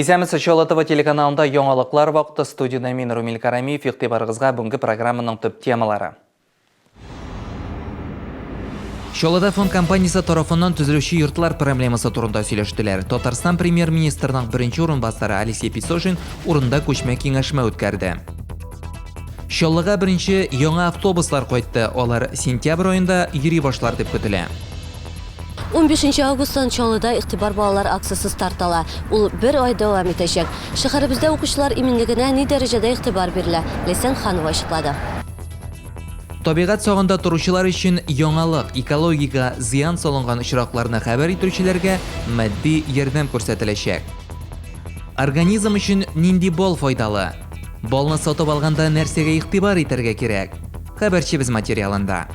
Исәнмесез, Чаллы ТВ телеканалында яңалыклар вакыты. Студиядә мин, Румил Карамиев. Игътибарыгызга бүгенге программаның төп темалары. Чаллыда фонд компаниясе тарафыннан төзелүче йортлар проблемасы турында сөйләштеләр. Татарстан премьер-министрының беренче урынбасары Алексей Песошин урында күчмә киңәшмә үткәрде. Чаллыга беренче яңа автобуслар кайтты. Алар сентябрь аенда йөри башлар дип көтелә. 15 августтан Чаллыда Игътибар балалар акциясе старт ала. Ул бер ай дәвам итәчәк. Шәһәребездә укучылар иминлегенә ни дәрәҗәдә игътибар бирелә, Ләйсән Ханова ачыклады. Табигать сагында торучылар өчен яңалык, экологиягә зыян салынган очракларны хәбәр итүчеләргә матди ярдәм күрсәтеләчәк. Организм өчен нинди бал файдалы? Балны сатып алганда нәрсәгә игътибар итәргә кирәк? Хәбәрчебез материалында.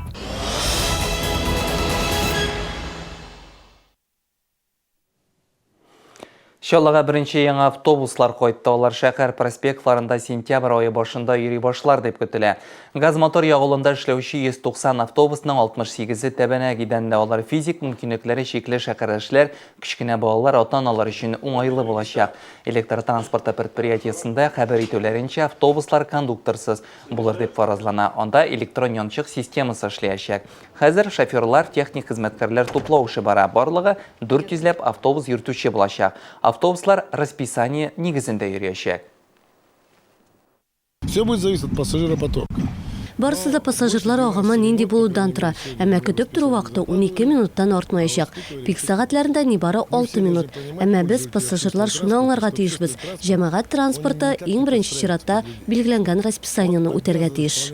Чаллыга беренче яңа автобуслар кайтты. Алар шәһәр проспектларында сентябрь ае башында йөри башлар дип көтелә. Газ-мотор ягулында эшләүче 190 автобусның 68-е тәбәнәк идәнле. Алар физик мөмкинлекләре чикле шәһәрдәшләр, кечкенә балалар, ата-аналар өчен уңайлы булачак. Электр транспорты предприятиесендә хәбәр итүләренчә, автобуслар кондукторсыз булыр дип фаразлана. Анда электрон янчык системасы эшләячәк. Хәзер шоферлар, техник хезмәткәрләр туплау эше бара. Барлыгы 400 ләп автобус йөртүче булачак. Автобуслар расписание нигезендә йөриячәк. Все будет зависеть от пассажиропотока. Барысы да пассажирлар агымы нинди булудан тора. Әмма көтеп тору вакыты 12 минуттан артмаячак. Пик сәгатьләрендә нибары 6 минут. Әмма без, пассажирлар, шуны аңларга тиешбез, җәмәгать транспорты, иң беренче чиратта, билгеләнгән расписаниене үтәргә тиеш.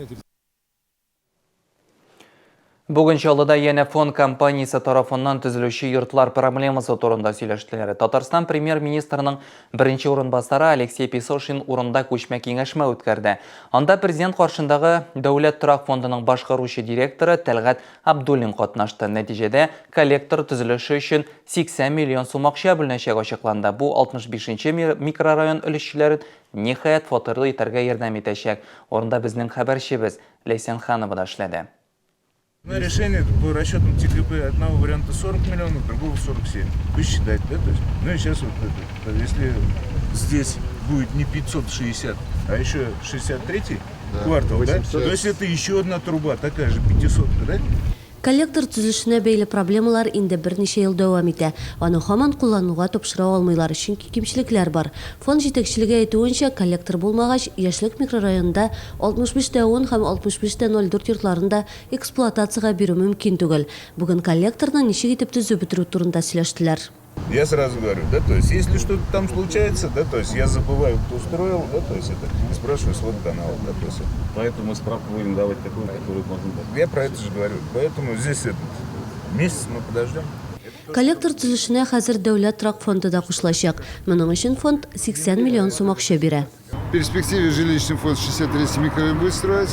Бүген Чаллыда янә фонд компаниясе тарафыннан төзелүче йортлар проблемасы турында сөйләштеләр. Татарстан премьер-министрының беренче урынбасары Алексей Песошин урында күчмә киңәшмә үткәрде. Анда президент каршындагы Дәүләт торак фондының башкаручы директоры Тәлгать Абдуллин катнашты. Нәтиҗәдә, коллектор төзелеше өчен 80 миллион сум акча бүленәчәге ачыкланды. Бу 65 нче микрорайон өлешчеләрен ниһаять фатирлы итәргә ярдәм итәчәк. Урында безнең хәбәрчебез Ләйсән Ханова да эшләде. На решение по расчетам ТКП одного варианта 40 миллионов, другого 47. Посчитать, да, то есть, ну и сейчас вот это, если здесь будет не 560, а еще 63 да, квартал, 800. Да, то есть это еще одна труба, такая же 500, да? Коллектор төзелешенә бәйле проблемалар инде берничә ел дәвам итә. Аны һаман куллануга тапшыра алмыйлар, чөнки кимчелекләр бар. Фонд җитәкчелеге әйтүенчә, коллектор булмагач, Яшьлек микрорайонында 65 тә 10 һәм 65 тә 04 йортларын да эксплуатациягә бирү мөмкин түгел. Бүген коллекторны ничек итеп төзеп бетерү турында сөйләштеләр. Я сразу говорю, да, то есть, если что-то там случается, да, то есть, я забываю, кто строил, да, то есть, это, и спрашиваю с водоканала, да, то есть, это. Поэтому справку будем давать такую, которую можно дать. Я про это же говорю, поэтому здесь этот месяц мы подождем. Коллектор төзелешенә хәзер Дәүләт торак фонды да кушылачак. Моның өчен фонд 80 миллион сум акча бирә. В перспективе жилищный фонд 63 микрорайон будет строить.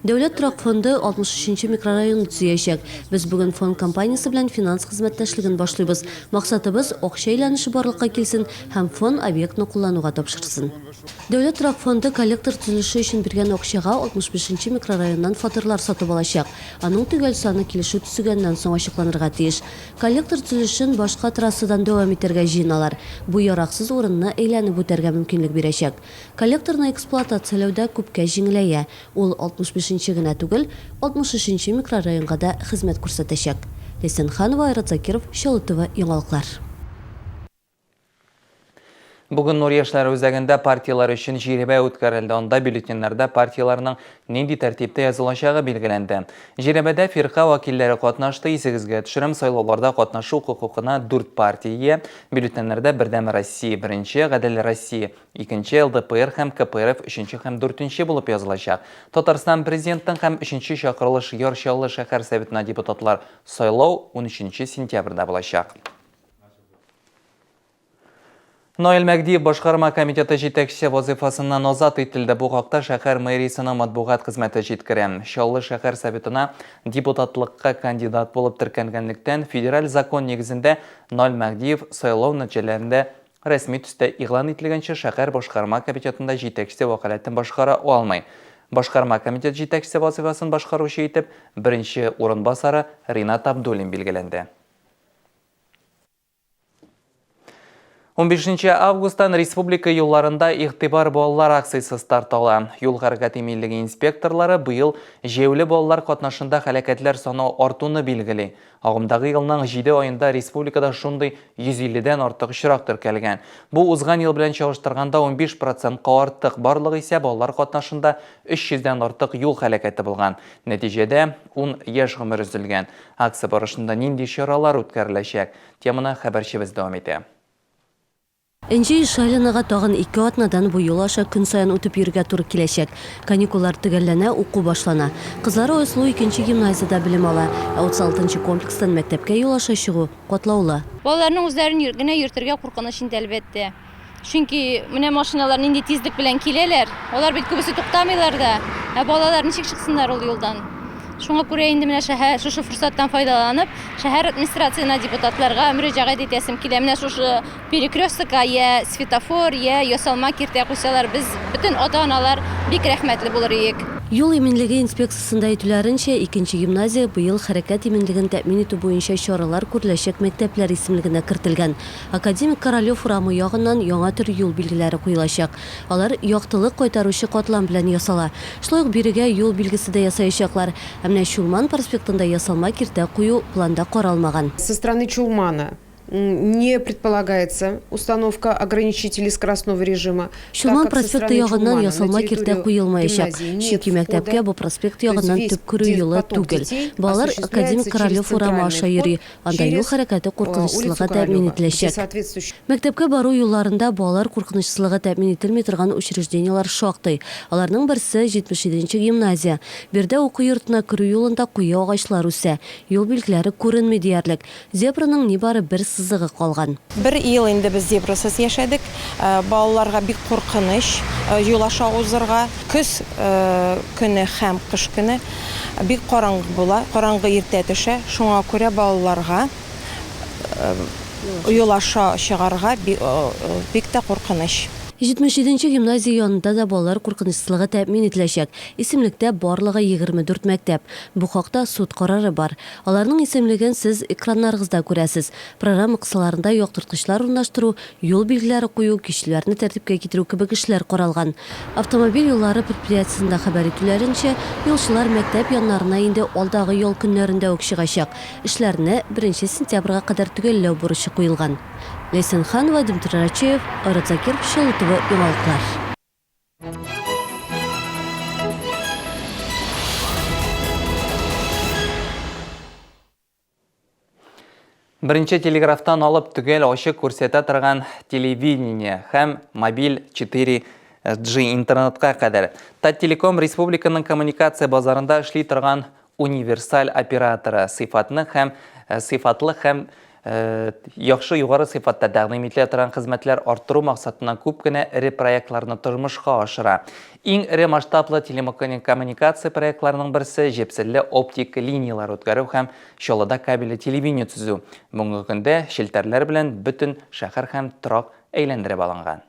Дәүләт торак фонды 63 нче микрорайонны төзиячәк. Без бүген фонд компаниясе белән финанс хезмәттәшлеген башлыйбыз. Максатыбыз, акча әйләнеше барлыкка килсен һәм фонд объектны куллануга тапшырсын. Дәүләт торак фонды коллектор төзелеше өчен биргән акчага 65 нче микрорайоннан фатирлар сатып алачак. Аның төгәл саны килешү төзегәннән соң ачыкланырга тиеш. Коллектор төзелешен башка трассадан дәвам итәргә җыеналар. Бу яраксыз урынны әйләнеп үтәргә мөмкинлек бирәчәк. Коллекторны эксплуатацияләү дә күпкә җиңеләя. Ул 65 нче генә түгел, 63 нче микрорайонга да хезмәт күрсәтәчәк. Ләйсән Ханова, Айрат Закиров, Чаллы ТВ, яңалыклар. Бүген Нур яшьләр үзәгендә партияләр өчен җирәбә үткәрелде. Анда бюллетеньнәрдә партияләрнең нинди тәртиптә язылачагы билгеләнде. Җирәбәдә фирка вәкилләре катнашты. Исегезгә төшерәм, сайлауларда катнашу хокукына дүрт партия ия. Бюллетеньнәрдә Бердәм Россия, беренче, Гадел Россия, икенче, ЛДПР һәм КПРФ өченче һәм дүртенче булып язылачак. Татарстан Президентын һәм өченче чакырылыш Яр Чаллы шәһәр Советына депутатлар сайлау унөченче сентябрьдә булачак. Наил Мәгдиев башкарма комитеты җитәкчесе вазыйфасыннан азат ителде. Бу хакта шәһәр мэриясенең матбугат хезмәте җиткерә. Чаллы шәһәр советына депутатлыкка кандидат булып теркәнгәнлектән, федераль закон нигезендә Наил Мәгдиев сайлау нәтиҗәләрендә рәсми төстә игълан ителгәнче шәһәр башкарма комитетында җитәкче вәкаләтен башкара алмый. Башкарма комитет җитәкчесе вазыйфасын башкаручы итеп беренче урынбасары Ринат Абдуллин билгеләнде. Унбишенче августтан республика юлларында Игътибар балалар акциясе старт ала. Юл хәрәкәте иминлеге инспекторлары быел җәяүле балалар катнашында һәлакәтләр саны артуны билгели. Агымдагы елның җиде аенда республикада шундый 150 дән артык очрак теркәлгән. Бу узган ел белән чагыштырганда 15 процентка артык. Барлыгы исә балалар катнашында 300 дән артык юл һәлакәте булган. Нәтиҗәдә, ун яшь гомер өзелгән. Акция барышында нинди чаралар үткәреләчәк? Теманы хәбәрчебез дәвам итә. Энҗе Ишалинага тагын ике атнадан бу юл аша көн саен үтеп йөрергә туры киләчәк. Каникуллар төгәлләнә, уку башлана. Кызлары Айсылу икенче гимназиядә белем ала, ә 36 нчы комплекстан мәктәпкә юл аша чыгу катлаулы. Балаларның үзләрен генә йөртергә куркыныч инде, әлбәттә. Чөнки менә машиналар нинди тизлек белән киләләр, алар бит күбесе туктамыйлар да. Ә балалар ничек чыксыннар ул юлдан? Шуңа күрә инде менә шәһәр, шушы форсаттан файдаланып, шәһәр администрациясенә, депутатларга мөрәҗәгать итәсем килә. Менә шушы перекрестокка я светофор, я ясалма киртә куйсалар, без бөтен ата-аналар бик рәхмәтле булыр иек. Юл иминлеге инспекциясендә әйтүләренчә, икенче гимназия быел хәрәкәт иминлеген тәэмин итү буенча чаралар күреләчәк мәктәпләр исемлегенә кертелгән. Академик Королев урамы ягыннан яңа төр юл билгеләре куелачак. Алар яктылык кайтаручы катлам белән ясала. Шулай ук бирегә юл билгесе дә ясаячаклар. Ә менә Чулман проспектында ясалма киртә кую планда каралмаган. Со стороны Чулмана не предполагается установка ограничителей скоростного режима, Чулман проспекты ягыннан ясалма киртә куелмаячак, чөнки мәктәпкә бу проспект ягыннан төп керү юлы түгел. Балалар Академик Королев урамы аша йөри, Анда юл хәрәкәте куркынычсызлыгы тәэмин ителәчәк. Мәктәпкә бару юлларында балалар куркынычсызлыгы тәэмин ителми торган учреждениеләр шактый. Аларның берсе, 77 нче гимназия. Биредә уку йортына керү юлында куе агачлар үсә. Юл билгеләре күренми диярлек. Зебраның нибары бер сызыгы калган. Бер ел инде без зебрасыз яшәдек. Балаларга бик куркыныч юл аша узырга. Көз көне һәм кыш көне бик караңгы була, караңгы иртә төшә, шуңа күрә балаларга юл аша чыгарга бик тә куркыныч. 77 нче гимназия янында да балалар куркынычсызлыгы тәэмин ителәчәк. Исемлектә барлыгы 24 мәктәп. Бу хакта суд карары бар. Аларның исемлеген сез экраннарыгызда күрәсез. Программа кысаларында яктырткычлар урнаштыру, юл билгеләре кую, кичүләрне тәртипкә китерү кебек эшләр каралган. Автомобиль юллары предприятиесендә хәбәр итүләренчә, юлчылар мәктәп яннарына инде алдагы ял көннәрендә үк чыгачак. Эшләрне беренче сентябрьгә кадәр төгәлләү бурычы куелган. Ләйсән Ханова, Дмитрий Рачеев, Айрат Закиров, Чаллы ТВ, Яңалыклар. Беренче телеграфтан алып төгәл ачык күрсәтә торган телевидение һәм мобиль 4G интернетка кадәр. Таттелеком республиканың коммуникация базарында эшли торган универсаль операторы, сыйфатны һәм э, сыйфатлы һәм э, яхшы югары сыйфатта тәкъдим ителә торган хезмәтләр арттыру максатыннан күп кенә эре проектларны тормышка ашыра. Иң эре масштаблы телекоммуникация проектларының берсе җепселле оптик линияләр үткәрү һәм Чаллыда кабельле телевидение төзү. Бүгенге көндә челтәрләр белән бөтен шәһәр һәм торак әйләндереп алынган.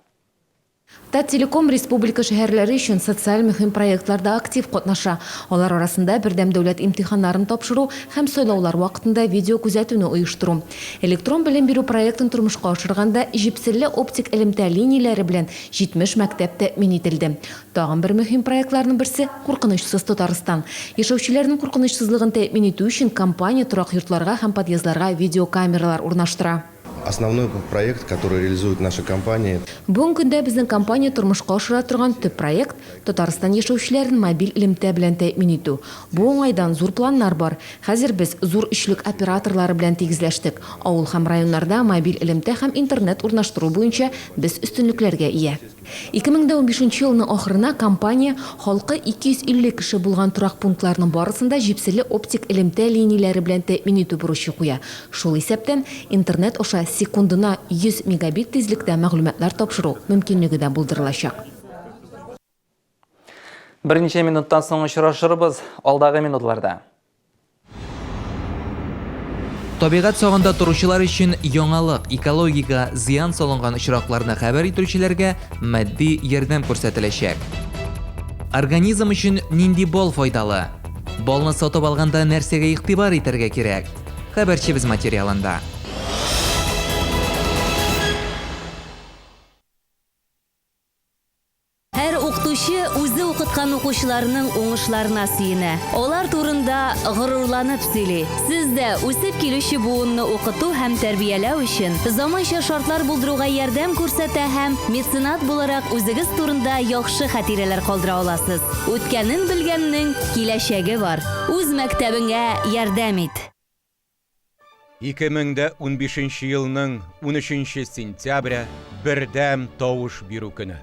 Таттелеком республика шәһәрләре өчен социаль мөһим проектларда актив катнаша. Алар арасында бердәм дәүләт имтиханнарын тапшыру һәм сайлаулар вакытында видеокүзәтүне оештыру. Электрон белем бирү проектын тормышка ашырганда җепселле оптик элемтә линияләре белән 70 мәктәп тәэмин ителде. Тагын бер мөһим проектларның берсе, Куркынычсыз Татарстан. Яшәүчеләрнең куркынычсызлыгын тәэмин итү өчен компания торак йортларга һәм подъездларга видеокамералар урнаштыра. Основной проект, который реализует наша компания. Бүгенге көндә безнең компания тормышка ашыра торган төп проект, Татарстан яшәүчеләрен мобиль элемтә белән тәэмин итү. Бу уңайдан зур планнар бар. Хәзер без зур өчлек операторлары белән тигезләштек. Авыл һәм районнарда мобиль элемтә һәм интернет урнаштыру буенча без өстенлекләргә ия. 2015 нче елның ахырына компания халкы 250 кеше булган торак пунктларның барысын да җепселле оптик элемтә линияләре белән тәэмин итү бурычы куя. Шул исәптән, интернет аша секундына 100 мегабит тизлектә мәгълүматлар тапшыру мөмкинлеге дә булдырылачак. Берничә минуттан соң очрашырбыз алдагы минутларда. Табигать сагында торучылар өчен яңалык, экологиягә зыян салынган очракларны хәбәр итүчеләргә матди ярдәм күрсәтеләчәк. Организм өчен нинди бал файдалы? Балны сатып алганда нәрсәгә игътибар итәргә кирәк? Хәбәрчебез материалында. укыткан укучыларының уңышларына сөенә, алар турында горурланып сөйли. Сез дә үсеп килүче буынны укыту һәм тәрбияләү өчен заманча шартлар булдыруга ярдәм күрсәтә һәм меценат буларак үзегез турында яхшы хатирәләр калдыра аласыз. Үткәнен белгәннең киләчәге бар. Үз мәктәбеңә ярдәм ит! 2015 елның унөченче сентябре, бердәм тавыш бирү көне.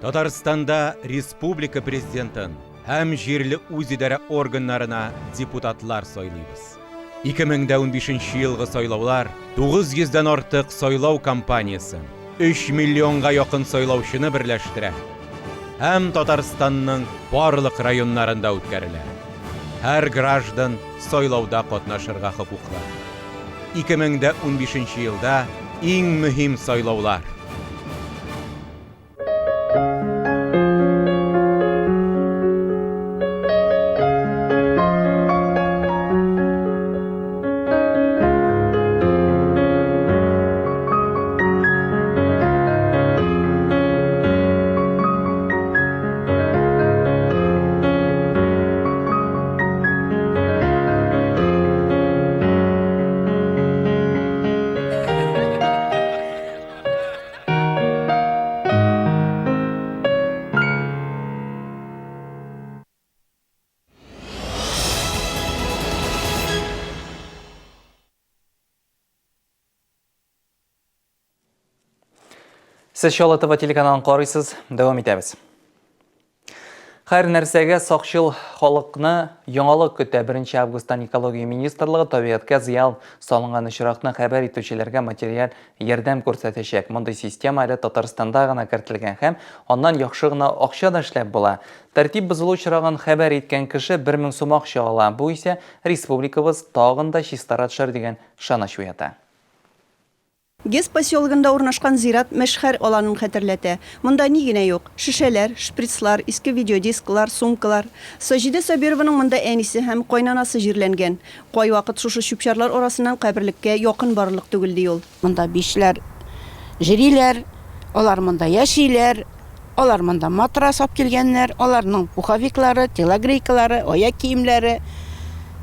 Татарстанда республика Президентын һәм җирле үзидарә органнарына депутатлар сайлыйбыз. 2015 елгы сайлаулар 900 дән артык сайлау кампаниясен, 3 миллионга якын сайлаучыны берләштерә һәм Татарстанның барлык районнарында үткәрелә. Һәр граждан сайлауда катнашырга хокуклы. 2015 елда иң мөһим сайлаулар. Сез Чаллы ТВ телеканалын карыйсыз. Дәвам итәбез. Һәр нәрсәгә сакчыл халыкны яңалык көтә. 1 августтан экология министрлыгы табигатькә зыян салынган очракны хәбәр итүчеләргә материаль ярдәм күрсәтәчәк. Мондый система әле Татарстанда гына кертелгән һәм аннан яхшы гына акча да эшләп була. Тәртип бозылу очрагын хәбәр иткән кеше 1000 сум акча ала. Бу исә республикабыз тагын да чистара төшәр дигән ышаныч уята. ГЭС поселогында урнашкан зират мәшһәр аланын хәтерләтә. Монда ни генә юк, шешәләр, шприцлар, иске видеодисклар, сумкалар. Саҗидә Сабированың монда әнисе һәм кайнанасы җирләнгән. Кайвакыт шушы чүп-чарлар арасыннан каберлеккә якын барырлык түгел, ди ул. Монда бишләр җөриләр, алар монда яшиләр. Алар монда матрас алып килгәннәр, аларның пуховиклары, телогрейкалары, аяк киемнәре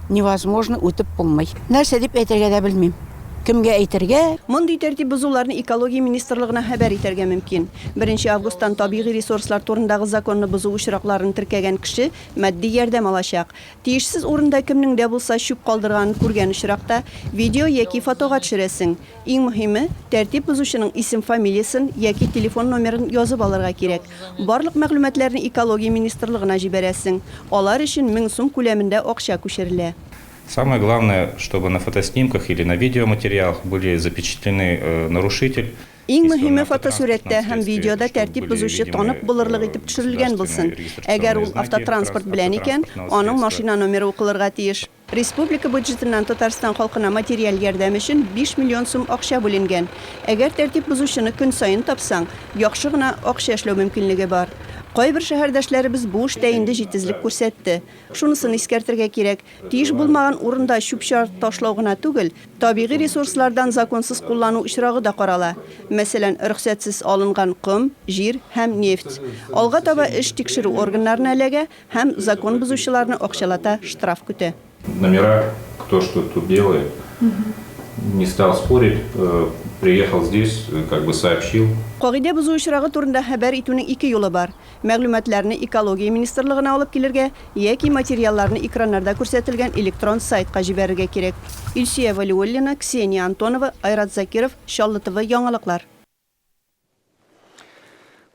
невозможно үтеп булмый. Нәрсә дип әйтергә дә белмим. Кемгә әйтергә? Мондый тәртип бозуларны Экология министрлыгына хәбәр итәргә мөмкин. Беренче августтан табигый ресурслар турындагы законны бозу очракларын теркәгән кеше матди ярдәм алачак. Тиешсез урында кемнең дә булса чүп калдырганын күргән очракта, видео яки фотога төшерәсең. Иң мөһиме, тәртип бозучының исем-фамилиясен яки телефон номерын язып алырга кирәк. Барлык мәгълүматларны Экология министрлыгына җибәрәсең. Алар өчен 1000 сум күләмендә акча күчерелә. Самое главное, чтобы на фотоснимках или на видеоматериалах были запечатлены нарушитель. Иң мөһиме, фотосурәттә һәм видеода тәртип бозучы танып булырлык итеп төшерелгән булсын. Әгәр ул автотранспорт белән икән, аның машина номеры укылырга тиеш. Республика бюджетыннан Татарстан халкына материаль ярдәм өчен 5 миллион сум акча бүленгән. Әгәр тәртип бозучыны көн саен тапсаң, яхшы гына акча эшләү мөмкинлеге бар. Кайбер шәһәрдәшләребез бу эштә инде җитезлек күрсәтте. Шунысын искәртергә кирәк, тиеш булмаган урында чүп-чар ташлау гына түгел, табигый ресурслардан законсыз куллану очрагы да карала. Мәсәлән, рөхсәтсез алынган ком, җир һәм нефть. Алга таба эш тикшерү органнарына эләгә Һәм закон бозучыларны акчалата штраф көтә. Номера, кто что тут делает, не стал спорить, приехал здесь, как бы сообщил. Кагыйдә бозу очрагы турында хәбәр итүнең ике юлы бар, мәгълүматларны Экология министрлыгына алып килергә яки материалларны экраннарда күрсәтелгән электрон сайтка җибәрергә кирәк. Илсөя Вәлиуллина, Ксения Антонова, Айрат Закиров, Чаллы ТВ яңалыклар.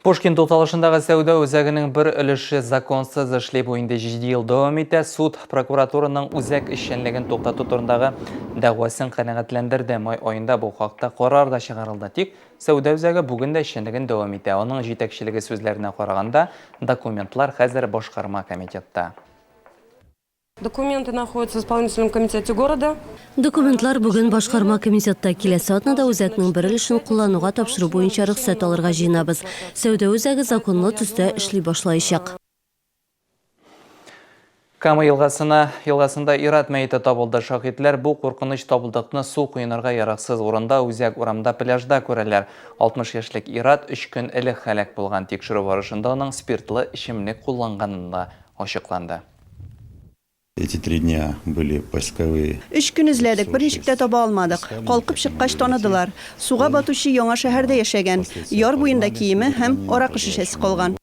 Пушкин тукталышындагы сәүдә үзәгенең бер өлеше законсыз эшли. Бу инде 7 ел дәвам итә. Суд прокуратураның үзәк эшчәнлеген туктату турындагы дәгъвасын канәгатьләндерде. Май аенда бу хакта карар да чыгарылды. Тик сәүдә үзәге бүген дә эшчәнлеген дәвам итә. Аның җитәкчелеге сүзләренә караганда, документлар хәзер башкарма комитетта. Документы находятся в исполнительном комитете города. Документлар бүген башкарма комитетта. Киләсе атнада үзәкнең бер өлешен куллануга тапшыру буенча рөхсәт алырга җыенабыз. Сәүдә үзәге законлы төстә эшли башлаячак. Кама елгасына елгасында ир-ат мәете табылды. Шаһитләр бу куркыныч табылдыкны су коенырга яраксыз урында, үзәк урамда, пляжда күрәләр. 60 яшьлек ир-ат өч көн элек һәлак булган. Тикшерү барышында аның спиртлы эчемлек кулланганын да ачыкланды. Эти три дня были поисковые. Өч көн эзләдек, берничек тә таба алмадык. Калкып чыккач таныдылар. Суга батучы яңа шәһәрдә яшәгән. Яр буенда киеме һәм аракы шешәсе калган.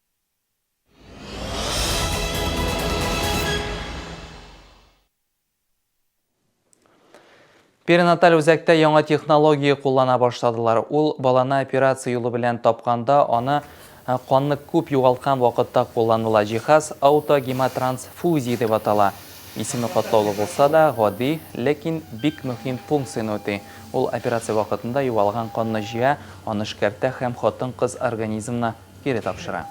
Перинаталь үзәктә яңа технология куллана башладылар. Ул баланы операция юлы белән тапканда, аны э, канны күп югалткан вакытта кулланыла. Җиһаз аутогемотрансфузия дип атала. Исеме катлаулы булса да, гади, ләкин бик мөһим функцияне үти. Ул операция вакытында югалган канны җыя, аны эшкәртә һәм хатын-кыз организмына кире тапшыра.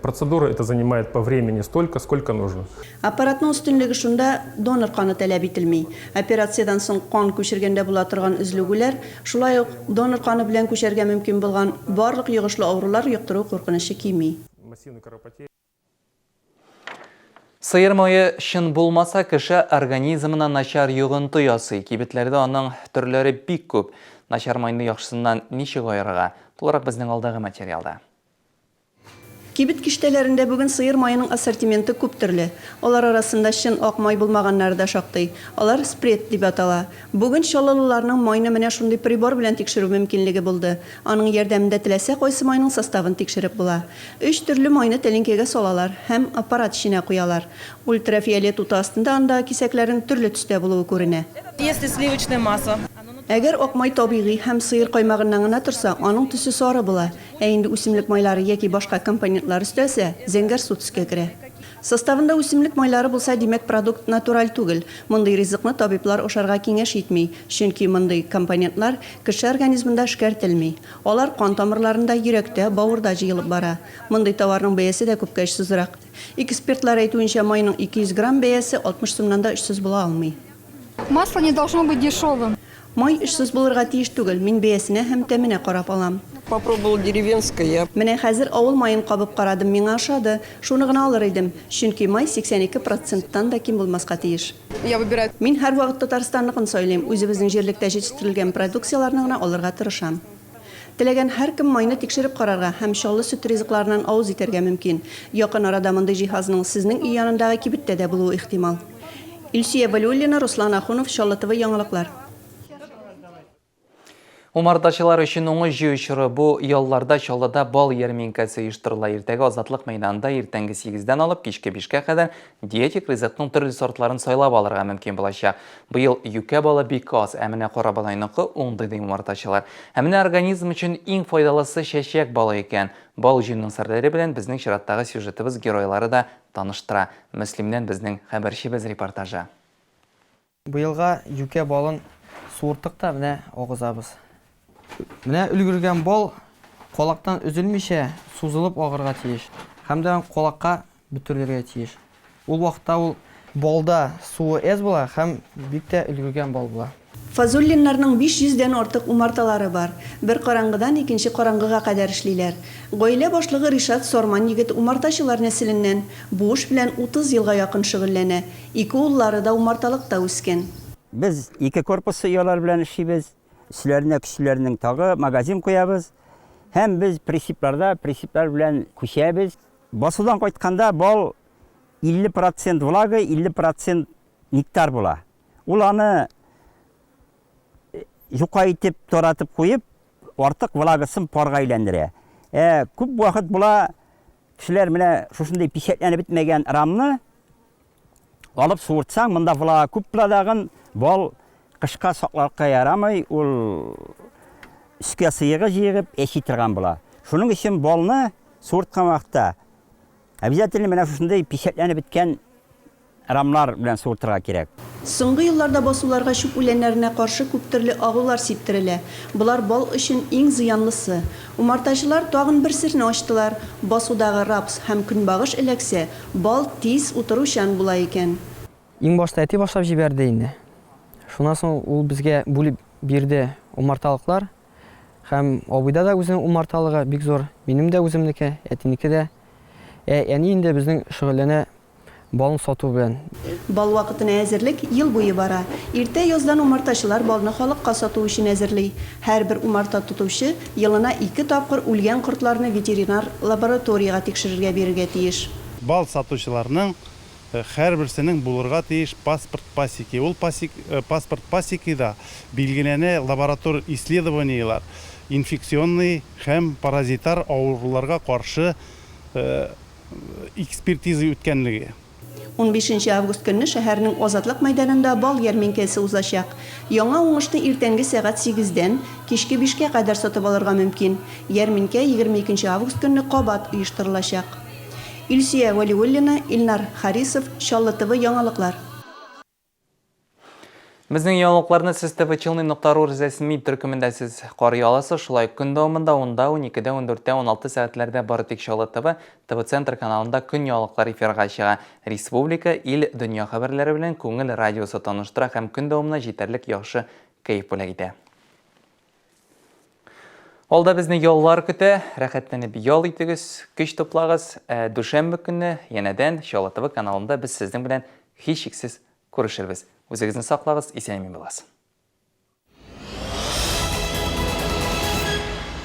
Процедура эта занимает по времени столько, сколько нужно. Аппаратның өстенлеге шунда, донор каны таләп ителми. Операциядән соң кан күчергәндә була торган өзлегүләр, шулай ук донор каны белән күчәргә мөмкин булган барлык йогышлы авырулар йоктыру куркынычы кими. Сыер мае чын булмаса, кеше организмына начар йогынты ясый. Кибетләрдә аның төрләре бик күп. Начар майны яхшысыннан ничек аерырга? Тулырак безнең алдагы материалда. Кибет киштәләрендә бүген сыер маеның ассортименты күп төрле. Алар арасында чын ак май булмаганнары да шактый. Алар спред дип атала. Бүген чаллылыларның майны менә шундый прибор белән тикшерү мөмкинлеге булды. Аның ярдәмендә теләсә кайсы майның составын тикшереп була. Өч төрле майны тәлинкәгә салалар һәм аппарат эченә куялар. Ультрафиолет уты астында андагы кисәкләрнең төрле төстә булуы күренә. Если сливочное масло. Әгәр ак май табигый һәм сыер каймагыннан гына торса, аның төсе сары була, ә инде үсемлек майлары яки башка компонентлар өстәлсә, зәңгәрсу төскә керә. Составында үсемлек майлары булса, димәк, продукт натураль түгел. Мондый ризыкны табиблар ашарга киңәш итми, чөнки мондый компонентлар кеше организмында эшкәртелми. Алар кан тамырларында, йөрәктә, бавырда җыелып бара. Мондый товарның бәясе дә күпкә очсызрак. Экспертлар әйтүенчә, майның 200 грамм бәясе 60 сумнан да очсыз була алмый. Масло не должно быть дешевым. Май очсыз булырга тиеш түгел, мин бәясенә һәм тәменә карап алам. Попробовала деревенское. Менә хәзер авыл маен кабып карадым, миңа ошады. Шуны гына алыр идем, чөнки май 82 проценттан да ким булмаска тиеш. Я выбираю. Мин һәрвакыт Татарстанныкын сайлыйм, үзебезнең җирлектә җитештерелгән продукцияләрне генә алырга тырышам. Теләгән һәркем майны тикшереп карарга һәм Чаллы сөт ризыкларыннан авыз итәргә мөмкин. Якын арада мондый җиһазның сезнең өй янындагы кибеттә дә булуы ихтимал. Илсөя Вәлиуллина, Руслан Ахунов, Чаллы ТВ яңалыклар. Умартачылар өчен уңыш җыю чоры. Бу ялларда Чаллыда бал ярминкәсе оештырыла. Иртәгә Азатлык мәйданында иртәнге сигездән алып кичке бишкә кадәр диетик ризыкның төрле сортларын сайлап алырга мөмкин булачак. Быел юкә балы бик аз, ә менә карабодайныкы уңды, ди умартачылар. Ә менә организм өчен иң файдалысы чәчәк балы икән. Бал җыюның серләре белән безнең чираттагы сюжетыбыз геройлары да таныштыра. Мөслимнән безнең хәбәрчебез репортажы. Быелга юкә балын суырттык та менә агызабыз. Менә өлгергән бал калактан өзелмичә сузылып агырга тиеш һәм дә калакка бөтерелергә тиеш. Ул вакытта ул балда суы әз була һәм бик тә өлгергән бал була. Фазуллиннарның 500 дән артык умарталары бар. Бер караңгыдан икенче караңгыга кадәр эшлиләр. Гаилә башлыгы Ришат Сарман егет умартачылар нәселеннән, бу эш белән 30 елга якын шөгыльләнә. Ике уллары да умарталыкта үскән. Без ике корпус оялар белән эшлибез. Өсләренә көчлеләрнең тагы магазин куябыз. Һәм без присипларда присиплар белән күчәбез. Басудан кайтканда бал 50 процент влага, 50 процент нектар була. Ул аны юка итеп таратып куеп, артык влагасын парга әйләндерә. Ә күп вакыт була, кешеләр менә шушындый печатьләнеп бетмәгән рамны алып суыртсаң, монда влага күп була дагын, бал кышка сакларга ярамый, ул өскә сыегы җыегып әчи торган була. Шуның өчен балны суырткан вакытта обязательно менә шушындый печатьләнеп беткән рамнар белән суыртырга кирәк. Соңгы елларда басуларга чүп үләннәренә каршы күптөрле агулар сиптерелә. Болар бал өчен иң зыянлысы. Умартачылар тагын бер серне ачтылар, басудагы рапс һәм көнбагыш эләксә, бал тиз утыручан була икән. Иң башта әти башлап җибәрде инде. Шуннан соң ул безгә бүлеп бирде умарталыклар. Һәм абыйда да үзенең умарталыгы бик зур, минем дә үземнеке, әтинеке дә. Ә әни инде безнең шөгыльләнә. Балны сату белән. Бал вакытына әзерлек ел буе бара. Иртә яздан умартачылар балны халыкка сату өчен әзерли. Һәрбер умарта тотучы елына ике тапкыр үлгән кортларны ветеринар лабораториягә тикшерергә бирергә тиеш. Бал сатучыларның һәрберсенең булырга тиеш паспорт пасеки. Ул паспорт пасекида билгеләнә лаборатор исследованиеләр, инфекционный һәм паразитар авыруларга каршы экспертиза үткәнлеге. Унбишенче август көнне шәһәрнең Азатлык мәйданында бал ярминкәсе узачак. Яңа уңышны иртәнге сәгать сигездән кичке бишкә кадәр сатып алырга мөмкин. Ярминкә 22 август көнне кабат оештырылачак. Илсөя Вәлиуллина, Илнар Харисов, Чаллы ТВ яңалыклар. Безнең яңалыкларны сез tvchelny.ru рәсми төркемендә сез карый аласыз. Шулай көн дәвамында 10-да, 12-дә, 14-тә, 16 сәгатьләрдә бары тик Чаллы ТВ, ТВ Центр каналында көн яңалыклар эфирга чыга. Республика, ил, дөнья хәбәрләре белән Күңел радиосы таныштыра һәм көн дәвамына җитәрлек яхшы кәеф бүләк итә. Алда безне яллар көтә. Рәхәтләнеп ял итегез, көч туплагыз. Ә дүшәмбе көнне янәдән Чаллы ТВ каналында без сезнең белән һичшиксез күрешербез. Үзегезне саклагыз, исән-имин булыгыз.